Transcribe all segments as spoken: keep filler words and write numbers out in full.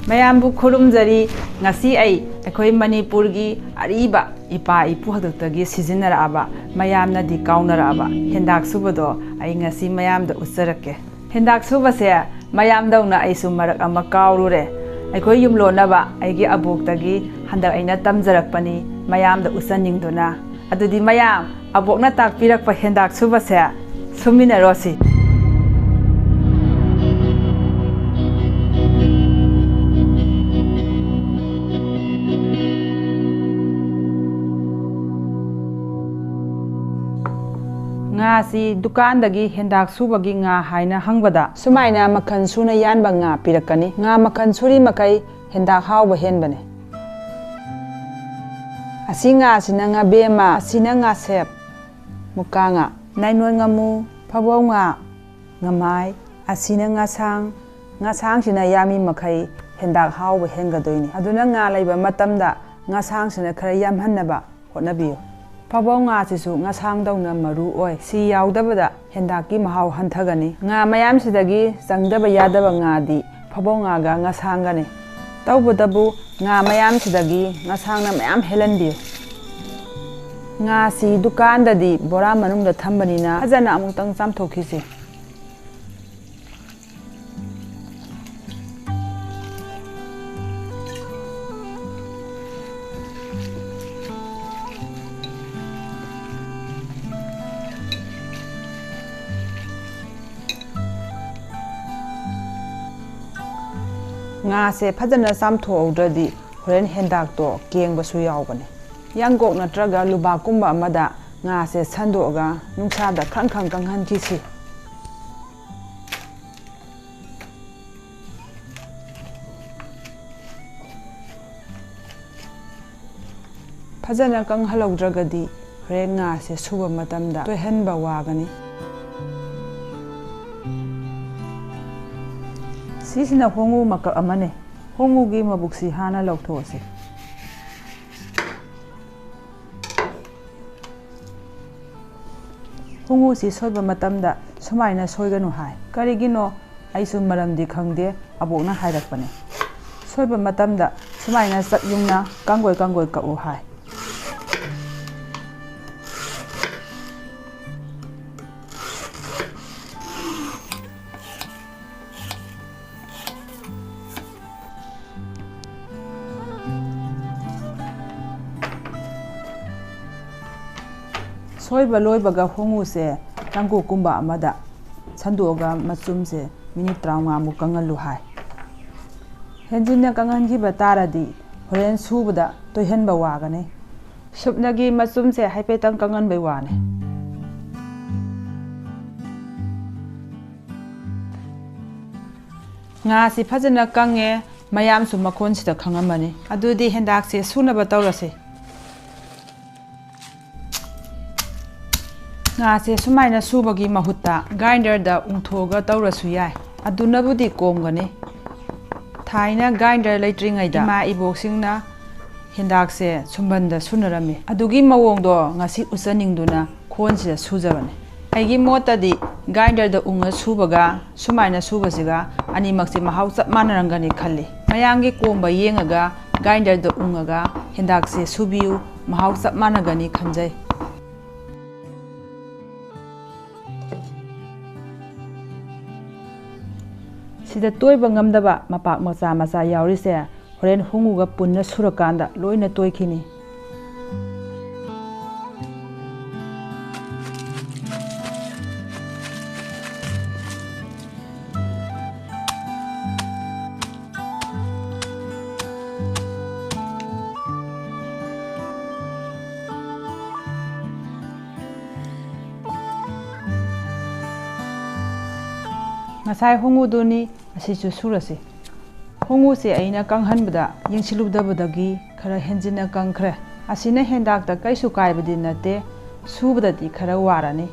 ꯃꯌꯥꯝꯕꯨ ꯈꯨꯔꯨꯝꯖꯔꯤ꯫ ꯉꯁꯤ ꯑꯩ ꯑꯩꯈꯣꯏ ꯃꯅꯤꯄꯨꯔꯒꯤ ꯑꯔꯤꯕ ꯏꯄꯥ ꯏꯄꯨ ꯍꯥꯛꯇꯛꯇꯒꯤ ꯁꯤꯖꯤꯟꯅꯔꯛꯑꯕ, ꯃꯌꯥꯝꯅꯗꯤ ꯀꯥꯎꯅꯔꯛꯑꯕ ꯍꯦꯟꯗꯥꯛ ꯁꯨꯕꯗꯣ ꯑꯩ ꯉꯁꯤ ꯃꯌꯥꯝꯗ ꯎꯠꯆꯔꯛꯀꯦ꯫ ꯍꯦꯟꯗꯥꯛ ꯁꯨꯕꯁꯦ ꯃꯌꯥꯝꯗꯧꯅ ꯑꯩꯁꯨ ꯃꯔꯛ ꯑꯃ ꯀꯥꯎꯔꯨꯔꯦ꯫ ꯑꯩꯈꯣꯏ ꯌꯨꯝꯂꯣꯟꯅꯕ ꯑꯩꯒꯤ ꯑꯕꯣꯛꯇꯒꯤ ꯍꯟꯗꯛ ꯑꯩꯅ ꯇꯝꯖꯔꯛꯄꯅꯤ, ꯃꯌꯥꯝꯗ ꯎꯠꯆꯅꯤꯡꯗꯨꯅ꯫ ꯑꯗꯨꯗꯤ ꯃꯌꯥꯝ, ꯑꯕꯣꯛꯅ ꯇꯥꯛꯄꯤꯔꯛꯄ ꯍꯦꯟꯗꯥꯛ ꯁꯨꯕꯁꯦ ꯁꯨꯃꯤꯟꯅꯔꯣꯁꯤ꯫ ꯉꯥꯁꯤ ꯗꯨꯀꯥꯟꯗꯒꯤ ꯍꯦꯟꯗꯥꯛ ꯁꯨꯕꯒꯤ ꯉꯥ ꯍꯥꯏꯅ ꯍꯪꯕꯗ, ꯁꯨꯃꯥꯏꯅ ꯃꯈꯜ ꯁꯨꯅ ꯌꯥꯟꯕ ꯉꯥ ꯄꯤꯔꯛꯀꯅꯤ꯫ ꯉꯥ ꯃꯈꯜ ꯁꯨꯔꯤ ꯃꯈꯩ ꯍꯦꯟꯗꯥꯛ ꯍꯥꯎꯕ ꯍꯦꯟꯕꯅꯤ꯫ ꯑꯁꯤ ꯉꯥꯁꯤꯅ ꯉꯥꯕꯦꯝꯃ, ꯑꯁꯤꯅ ꯉꯥꯁꯦꯞ, ꯃꯨꯀꯥ ꯉꯥ, ꯅꯥꯏꯂꯣꯟ ꯉꯥꯃꯨ, ꯐꯕꯧ ꯉꯥ, ꯉꯃꯥꯏ, ꯑꯁꯤꯅ ꯉꯥꯁꯥꯡ꯫ ꯉꯥꯁꯥꯡꯁꯤꯅ ꯌꯥꯝꯃꯤ ꯃꯈꯩ ꯍꯦꯟꯗꯥꯛ ꯍꯥꯎꯕ ꯍꯦꯟꯒꯗꯣꯏꯅꯤ꯫ ꯑꯗꯨꯅ ꯉꯥ ꯂꯩꯕ ꯃꯇꯝꯗ ꯉꯥꯁꯥꯡꯁꯤꯅ ꯈꯔ ꯌꯥꯝꯍꯟꯅꯕ ꯍꯣꯠꯅꯕꯤꯌꯨ꯫ ꯐꯕꯧ ꯉꯥꯁꯤꯁꯨ ꯉꯥꯁꯥꯡꯗꯧꯅ ꯃꯔꯨ ꯑꯣꯏ꯫ ꯁꯤ ꯌꯥꯎꯗꯕꯗ ꯍꯦꯟꯗꯥꯛꯀꯤ ꯃꯍꯥꯎ ꯍꯟꯊꯒꯅꯤ꯫ ꯉꯥ ꯃꯌꯥꯝꯁꯤꯗꯒꯤ ꯆꯪꯗꯕ ꯌꯥꯗꯕ ꯉꯥꯗꯤ ꯐꯕꯧ ꯉꯥꯒ ꯉꯥꯁꯥꯡꯒꯅꯤ꯫ ꯇꯧꯕꯇꯕꯨ ꯉꯥ ꯃꯌꯥꯝꯁꯤꯗꯒꯤ ꯉꯥꯁꯥꯡꯅ ꯃꯌꯥꯝ ꯍꯦꯜꯍꯟꯕꯤꯌꯨ꯫ ꯉꯥꯁꯤ ꯗꯨꯀꯥꯟꯗꯗꯤ ꯕꯣꯔꯥ ꯃꯅꯨꯡꯗ ꯊꯝꯕꯅꯤꯅ ꯐꯖꯅ ꯑꯃꯨꯛꯇꯪ ꯆꯥꯝꯊꯣꯛꯈꯤꯁꯤ꯫ ꯉꯥꯁꯦ ꯐꯖꯅ ꯆꯥꯝꯊꯣꯛꯍꯧꯗ꯭ꯔꯗꯤ ꯍꯣꯔꯦꯟ ꯍꯦꯟꯗꯥꯛꯇꯣ ꯀꯦꯡꯕꯁꯨ ꯌꯥꯎꯕꯅꯦ꯫ ꯌꯥꯡꯀꯣꯛ ꯅꯠꯇ꯭ꯔꯒ ꯂꯨꯕꯥꯛꯀꯨꯝꯕ ꯑꯃꯗ ꯉꯥꯁꯦ ꯁꯟꯗꯣꯛꯑꯒ ꯅꯨꯡꯁꯥꯗ ꯈꯪ ꯈꯪ ꯀꯪꯍꯟꯈꯤꯁꯤ꯫ ꯐꯖꯅ ꯀꯪꯍꯜꯍꯧꯗ꯭ꯔꯒꯗꯤ ꯍꯣꯔꯦꯟ ꯉꯥꯁꯦ ꯁꯨꯕ ꯃꯇꯝꯗ ꯇꯣꯏꯍꯟꯕ ꯋꯥꯒꯅꯤ꯫ ꯁꯤꯁꯤꯅ ꯍꯣꯡꯉꯨ ꯃꯀꯛ ꯑꯃꯅꯦ꯫ ꯍꯣꯡꯉꯨꯒꯤ ꯃꯕꯨꯛꯁꯤ ꯍꯥꯟꯅ ꯂꯧꯊꯣꯛꯑꯁꯤ꯫ ꯍꯣꯡꯉꯨꯁꯤ ꯁꯣꯏꯕ ꯃꯇꯝꯗ ꯁꯨꯃꯥꯏꯅ ꯁꯣꯏꯒꯅꯨ ꯍꯥꯏ꯫ ꯀꯔꯤꯒꯤꯅꯣ? ꯑꯩꯁꯨ ꯃꯔꯝꯗꯤ ꯈꯪꯗꯦ, ꯑꯕꯣꯛꯅ ꯍꯥꯏꯔꯛꯄꯅꯦ꯫ ꯁꯣꯏꯕ ꯃꯇꯝꯗ ꯁꯨꯃꯥꯏꯅ ꯆꯛ ꯌꯨꯡꯅ ꯀꯥꯡꯒꯣꯏ ꯀꯥꯡꯒꯣꯏ ꯀꯛꯎ ꯍꯥꯏ꯫ ꯁꯣꯏꯕ ꯂꯣꯏꯕꯒ ꯍꯣꯡꯉꯨꯁꯦ ꯇꯥꯡꯀꯣꯛꯀꯨꯝꯕ ꯑꯃꯗ ꯁꯟꯗꯣꯛꯑꯒ ꯃꯆꯨꯝꯁꯦ ꯃꯤꯅꯤꯠ ꯇꯔꯥꯃꯉꯥꯃꯨꯛ ꯀꯪꯍꯜꯂꯨ ꯍꯥꯏ꯫ ꯍꯦꯟꯖꯤꯟꯅ ꯀꯪꯍꯟꯈꯤꯕ ꯇꯥꯔꯗꯤ ꯍꯣꯔꯦꯟ ꯁꯨꯕꯗ ꯇꯣꯏꯍꯟꯕ ꯋꯥꯒꯅꯤ꯫ ꯁꯨꯞꯅꯒꯤ ꯃꯆꯨꯝꯁꯦ ꯍꯥꯏꯐꯦꯠꯇꯪ ꯀꯪꯍꯟꯕꯩ ꯋꯥꯅꯤ꯫ ꯉꯥꯁꯤ ꯐꯖꯅ ꯀꯪꯉꯦ, ꯃꯌꯥꯝꯁꯨ ꯃꯈꯣꯟꯁꯤꯗ ꯈꯪꯉꯝꯃꯅꯤ꯫ ꯑꯗꯨꯗꯤ ꯍꯦꯟꯗꯥꯛꯁꯦ ꯁꯨꯅꯕ ꯇꯧꯔꯁꯤ꯫ ꯉꯥꯁꯦ ꯁꯨꯃꯥꯏꯅ ꯁꯨꯕꯒꯤ ꯃꯍꯨꯠꯇ ꯒ꯭ꯔꯥꯏꯟꯗꯔꯗ ꯎꯪꯊꯣꯛꯑꯒ ꯇꯧꯔꯁꯨ ꯌꯥꯏ, ꯑꯗꯨꯅꯕꯨꯗꯤ ꯀꯣꯝꯒꯅꯤ꯫ ꯊꯥꯏꯅ ꯒ꯭ꯔꯥꯏꯟꯗꯔ ꯂꯩꯇ꯭ꯔꯤꯉꯩꯗ ꯏꯃꯥ ꯏꯕꯣꯛꯁꯤꯡꯅ ꯍꯦꯟꯗꯥꯛꯁꯦ ꯁꯨꯝꯕꯟꯗ ꯁꯨꯅꯔꯝꯃꯤ꯫ ꯑꯗꯨꯒꯤ ꯃꯑꯣꯡꯗꯣ ꯉꯁꯤ ꯎꯠꯆꯅꯤꯡꯗꯨꯅ ꯈꯣꯟꯁꯤꯗ ꯁꯨꯖꯕꯅꯤ꯫ ꯑꯩꯒꯤ ꯃꯣꯠꯇꯗꯤ ꯒ꯭ꯔꯥꯏꯟꯗꯔꯗ ꯎꯡꯉ ꯁꯨꯕꯒ ꯁꯨꯃꯥꯏꯅ ꯁꯨꯕꯁꯤꯒ ꯑꯅꯤꯃꯛꯁꯤ ꯃꯍꯥꯎ ꯆꯞ ꯃꯥꯟꯅꯔꯝꯒꯅꯤ ꯈꯜꯂꯤ꯫ ꯃꯌꯥꯝꯒꯤ ꯀꯣꯝꯕ ꯌꯦꯡꯉꯒ ꯒ꯭ꯔꯥꯏꯟꯗꯔꯗ ꯎꯡꯉꯒ ꯍꯦꯟꯗꯥꯛꯁꯦ ꯁꯨꯕꯤꯌꯨ, ꯃꯍꯥꯎ ꯆꯞ ꯃꯥꯟꯅꯒꯅꯤ ꯈꯟꯖꯩ꯫ ꯁꯤꯗ ꯇꯣꯏꯕ ꯉꯝꯗꯕ ꯃꯄꯥꯛ ꯃꯆꯥ ꯃꯆꯥ ꯌꯥꯎꯔꯤꯁꯦ ꯍꯣꯔꯦꯟ ꯍꯣꯡꯉꯨꯒ ꯄꯨꯟꯅ ꯁꯨꯔꯀꯥꯟꯗ ꯂꯣꯏꯅ ꯇꯣꯏꯈꯤꯅꯤ꯫ ꯉꯁꯥꯏ ꯍꯣꯡꯉꯨꯗꯨꯅꯤ, ꯑꯁꯤꯁꯨ ꯁꯨꯔꯁꯤ꯫ ꯍꯣꯡꯉꯨꯁꯦ ꯑꯩꯅ ꯀꯪꯍꯟꯕꯗ ꯌꯦꯡꯁꯤꯜꯂꯨꯗꯕꯗꯒꯤ ꯈꯔ ꯍꯦꯟꯖꯤꯟꯅ ꯀꯪꯈ꯭ꯔꯦ꯫ ꯑꯁꯤꯅ ꯍꯦꯟꯗꯥꯛꯇ ꯀꯩꯁꯨ ꯀꯥꯏꯕꯗꯤ ꯅꯠꯇꯦ, ꯁꯨꯕꯗꯗꯤ ꯈꯔ ꯋꯥꯔꯅꯤ꯫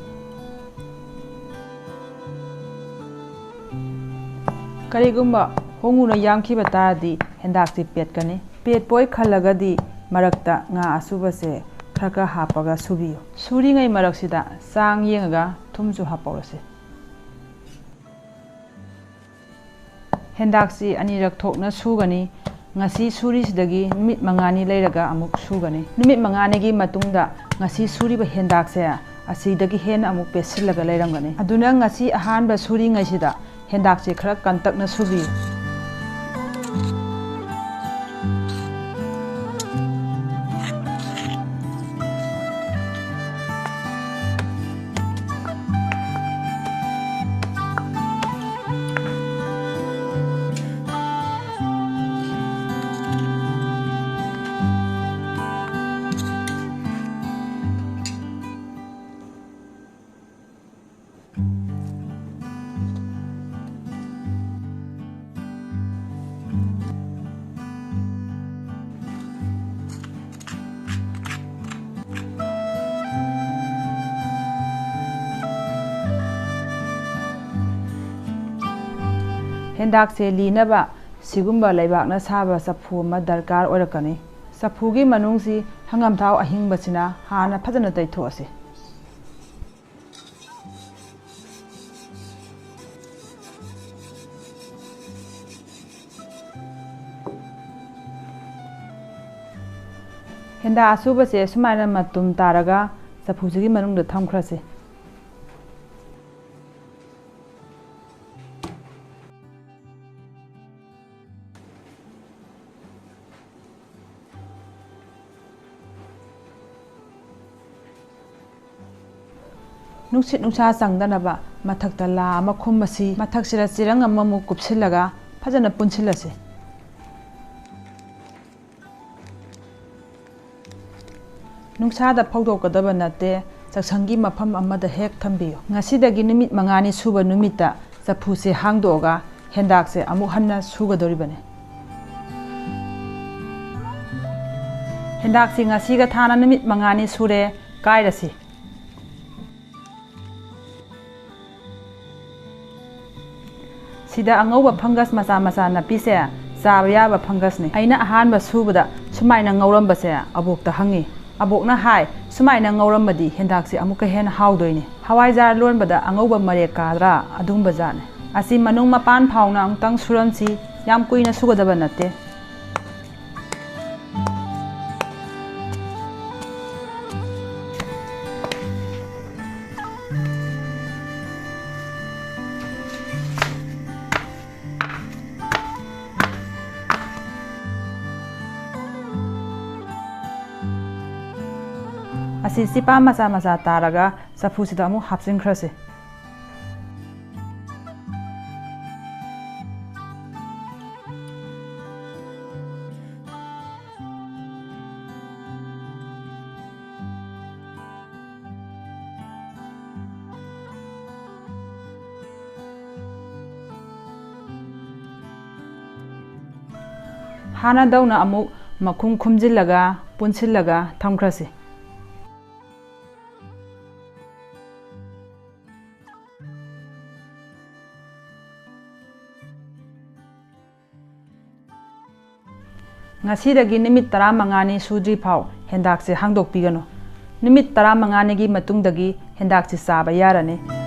ꯀꯔꯤꯒꯨꯝꯕ ꯍꯣꯡꯉꯨꯅ ꯌꯥꯝꯈꯤꯕ ꯇꯥꯔꯗꯤ ꯍꯦꯟꯗꯥꯛꯁꯤ ꯄꯦꯠꯀꯅꯤ꯫ ꯄꯦꯠꯄꯣꯏ ꯈꯜꯂꯒꯗꯤ ꯃꯔꯛꯇ ꯉꯥ ꯑꯁꯨꯕꯁꯦ ꯈꯔ ꯈꯔ ꯍꯥꯞꯄꯒ ꯁꯨꯕꯤꯌꯨ꯫ ꯁꯨꯔꯤꯉꯩ ꯃꯔꯛꯁꯤꯗ ꯆꯥꯡ ꯌꯦꯡꯉꯒ ꯊꯨꯝꯁꯨ ꯍꯥꯞꯄꯧꯔꯁꯤ꯫ ꯍꯦꯟꯗꯥꯛꯁꯤ ꯑꯅꯤꯔꯛ ꯊꯣꯛꯅ ꯁꯨꯒꯅꯤ꯫ ꯉꯁꯤ ꯁꯨꯔꯤꯁꯤꯗꯒꯤ ꯅꯨꯃꯤꯠ ꯃꯉꯥꯅꯤ ꯂꯩꯔꯒ ꯑꯃꯨꯛ ꯁꯨꯒꯅꯤ꯫ ꯅꯨꯃꯤꯠ ꯃꯉꯥꯅꯤꯒꯤ ꯃꯇꯨꯡꯗ ꯉꯁꯤ ꯁꯨꯔꯤꯕ ꯍꯦꯟꯗꯥꯛꯁꯦ ꯑꯁꯤꯗꯒꯤ ꯍꯦꯟꯅ ꯑꯃꯨꯛ ꯄꯦꯠꯁꯤꯜꯂꯒ ꯂꯩꯔꯝꯒꯅꯤ꯫ ꯑꯗꯨꯅ ꯉꯁꯤ ꯑꯍꯥꯟꯕ ꯁꯨꯔꯤꯉꯩꯁꯤꯗ ꯍꯦꯟꯗꯥꯛꯁꯦ ꯈꯔ ꯀꯟꯇꯛꯅ ꯁꯨꯕꯤꯌꯨ꯫ ꯍꯦꯟꯗꯥꯛꯁꯦ ꯂꯤꯅꯕ ꯁꯤꯒꯨꯝꯕ ꯂꯩꯕꯥꯛꯅ ꯁꯥꯕ ꯆꯐꯨ ꯑꯃ ꯗꯔꯀꯥꯔ ꯑꯣꯏꯔꯛꯀꯅꯤ꯫ ꯆꯐꯨꯒꯤ ꯃꯅꯨꯡꯁꯤ ꯍꯪꯒꯥꯝ ꯊꯥꯎ ꯑꯍꯤꯡꯕꯁꯤꯅ ꯍꯥꯟꯅ ꯐꯖꯅ ꯇꯩꯊꯣꯛꯑꯁꯤ꯫ ꯍꯦꯟꯗꯥꯛ ꯑꯁꯨꯕꯁꯦ ꯁꯨꯃꯥꯏꯅ ꯃꯇꯨꯝ ꯇꯥꯔꯒ ꯆꯐꯨꯁꯤꯒꯤ ꯃꯅꯨꯡꯗ ꯊꯝꯈ꯭ꯔꯁꯤ꯫ ꯅꯨꯡꯁꯤꯠ ꯅꯨꯡꯁꯥ ꯆꯪꯗꯅꯕ ꯃꯊꯛꯇ ꯂꯥ ꯑꯃ ꯈꯨꯝꯃꯁꯤ꯫ ꯃꯊꯛꯁꯤꯗ ꯆꯦꯔꯪ ꯑꯃꯃꯨꯛ ꯀꯨꯞꯁꯤꯜꯂꯒ ꯐꯖꯅ ꯄꯨꯟꯁꯤꯜꯂꯁꯤ꯫ ꯅꯨꯡꯁꯥꯗ ꯐꯧꯗꯣꯛꯀꯗꯕ ꯅꯠꯇꯦ, ꯆꯥꯛꯁꯪꯒꯤ ꯃꯐꯝ ꯑꯃꯗ ꯍꯦꯛ ꯊꯝꯕꯤꯌꯨ꯫ ꯉꯁꯤꯗꯒꯤ ꯅꯨꯃꯤꯠ ꯃꯉꯥꯅꯤ ꯁꯨꯕ ꯅꯨꯃꯤꯠꯇ ꯆꯐꯨꯁꯦ ꯍꯥꯡꯗꯣꯛꯑꯒ ꯍꯦꯟꯗꯥꯛꯁꯦ ꯑꯃꯨꯛ ꯍꯟꯅ ꯁꯨꯒꯗꯧꯔꯤꯕꯅꯤ꯫ ꯍꯦꯟꯗꯥꯛꯁꯤ ꯉꯁꯤꯒ ꯊꯥꯅ ꯅꯨꯃꯤꯠ ꯃꯉꯥꯅꯤ ꯁꯨꯔꯦ, ꯀꯥꯏꯔꯁꯤ꯫ ꯁꯤꯗ ꯑꯉꯧꯕ fungus ꯃꯆꯥ ꯃꯆꯥ ꯅꯞꯄꯤꯁꯦ ꯆꯥꯕ ꯌꯥꯕ fungusꯅꯤ꯫ ꯑꯩꯅ ꯑꯍꯥꯟꯕ ꯁꯨꯕꯗ ꯁꯨꯃꯥꯏꯅ ꯉꯧꯔꯝꯕꯁꯦ ꯑꯕꯣꯛꯇ ꯍꯪꯉꯤ꯫ ꯑꯕꯣꯛꯅ ꯍꯥꯏ, "ꯁꯨꯃꯥꯏꯅ ꯉꯧꯔꯝꯃꯗꯤ ꯍꯦꯟꯗꯥꯛꯁꯦ ꯑꯃꯨꯛꯀ ꯍꯦꯟꯅ ꯍꯥꯎꯗꯣꯏꯅꯤ꯫ ꯍꯋꯥꯏꯖꯥꯔ ꯂꯣꯟꯕꯗ ꯑꯉꯧꯕ ꯃꯔꯦꯛ ꯀꯥꯗ꯭ꯔꯥ? ꯑꯗꯨꯒꯨꯝꯕ ꯖꯥꯠꯅꯤ"꯫ ꯑꯁꯤ ꯃꯅꯨꯡ ꯃꯄꯥꯟ ꯐꯥꯎꯅ ꯑꯃꯨꯛꯇꯪ ꯁꯨꯔꯝꯁꯤ, ꯌꯥꯝ ꯀꯨꯏꯅ ꯁꯨꯒꯗꯕ ꯅꯠꯇꯦ꯫ ꯑꯁꯤ ꯆꯤꯄꯥ ꯃꯆꯥ ꯃꯆꯥ ꯇꯥꯔꯒ ꯆꯐꯨꯁꯤꯗ ꯑꯃꯨꯛ ꯍꯥꯞꯆꯤꯟꯈ꯭ꯔꯁꯤ꯫ ꯍꯥꯟꯅꯗꯧꯅ ꯑꯃꯨꯛ ꯃꯈꯨꯝ ꯈꯨꯝꯖꯤꯜꯂꯒ ꯄꯨꯟꯁꯤꯜꯂꯒ ꯊꯝꯈ꯭ꯔꯁꯤ꯫ ꯉꯁꯤꯗꯒꯤ ꯅꯨꯃꯤꯠ ꯇꯔꯥꯃꯉꯥꯅꯤ ꯁꯨꯗ꯭ꯔꯤ ꯐꯥꯎ ꯍꯦꯟꯗꯥꯛꯁꯦ ꯍꯥꯡꯗꯣꯛꯄꯤꯒꯅꯨ꯫ ꯅꯨꯃꯤꯠ ꯇꯔꯥꯃꯉꯥꯅꯤꯒꯤ ꯃꯇꯨꯡꯗꯒꯤ ꯍꯦꯟꯗꯥꯛꯁꯤ ꯆꯥꯕ ꯌꯥꯔꯅꯤ꯫